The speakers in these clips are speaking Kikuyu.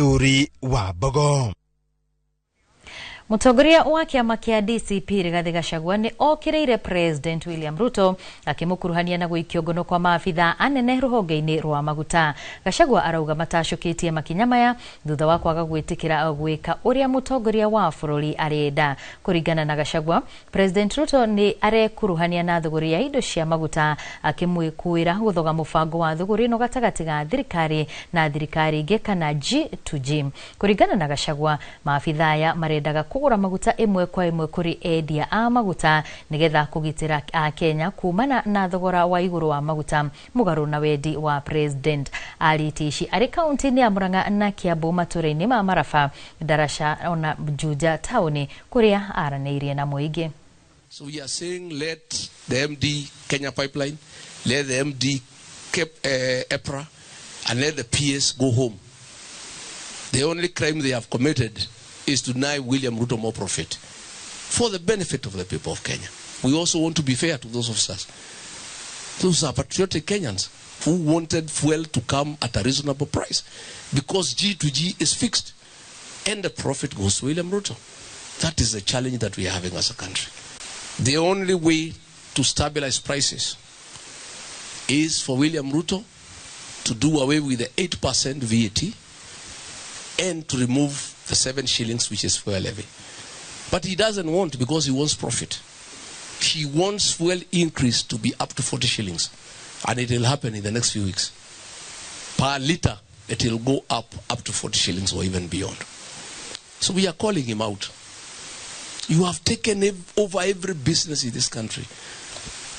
Uri wa Mbogo. Mũtongoria wa kĩama kĩa DCP Rigathĩ Gachagua nĩ okĩrĩire President William Ruto akĩmũkuruhania na gũikio ngono kwa maabitha anene rũhonge-inĩ rwa maguta. Gachagua arauga matacũkĩtie makinya maya thutha wa kwaga gwĩtĩkĩra gwĩka ũrĩa mũtongoria wa bũrũri arenda. Kũringana na Gachagua, President Ruto nĩ arekuruhania na thũgũrĩ ya indo cia maguta akĩmwĩkũĩra gũthoga mũbango wa thũgũrĩ ĩno gatagatĩ ga thirikari na thirikari ingĩ kana G2G. Kũringana na Gachagua, maabitha aya marendaga kũgũra maguta ĩmwe kwa ĩmwe kũrĩ endia a maguta nĩgetha kũgitĩra Akenya kumana na thogora wa igũrũ wa maguta mũgarũ na wendi wa President. Arĩtie ici arĩ kaunti-inĩ ya Murang'a na Kiambu matũra-inĩ ma Maraba, Ndaraca ona Juja taũni kũrĩa aranĩirie na mũingĩ. So we are saying let the MD Kenya Pipeline, let the MD EPRA, and let the PS go home. The only crime they have committed is to deny William Ruto more profit for the benefit of the people of Kenya. We also want to be fair to those officers. Those are patriotic Kenyans who wanted fuel to come at a reasonable price because G2G is fixed and the profit goes to William Ruto. That is the challenge that we are having as a country. The only way to stabilize prices is for William Ruto to do away with the 8% VAT and to remove the 7 shillings, which is fuel levy. But he doesn't want, because he wants profit. He wants fuel increase to be up to 40 shillings, and it will happen in the next few weeks. Per liter, it will go up to 40 shillings or even beyond. So we are calling him out. You have taken over every business in this country.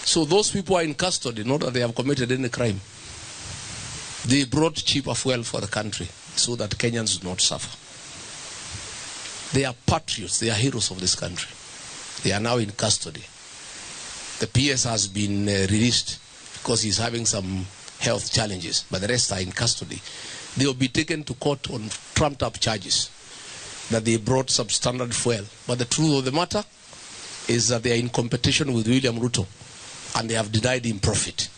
So those people are in custody, not that they have committed any crime. They brought cheaper fuel for the country so that Kenyans do not suffer. They are patriots, they are heroes of this country. They are now in custody. The PS has been released because he's having some health challenges, but the rest are in custody. They will be taken to court on trumped up charges that they brought substandard fuel. But the truth of the matter is that they are in competition with William Ruto and they have denied him profit.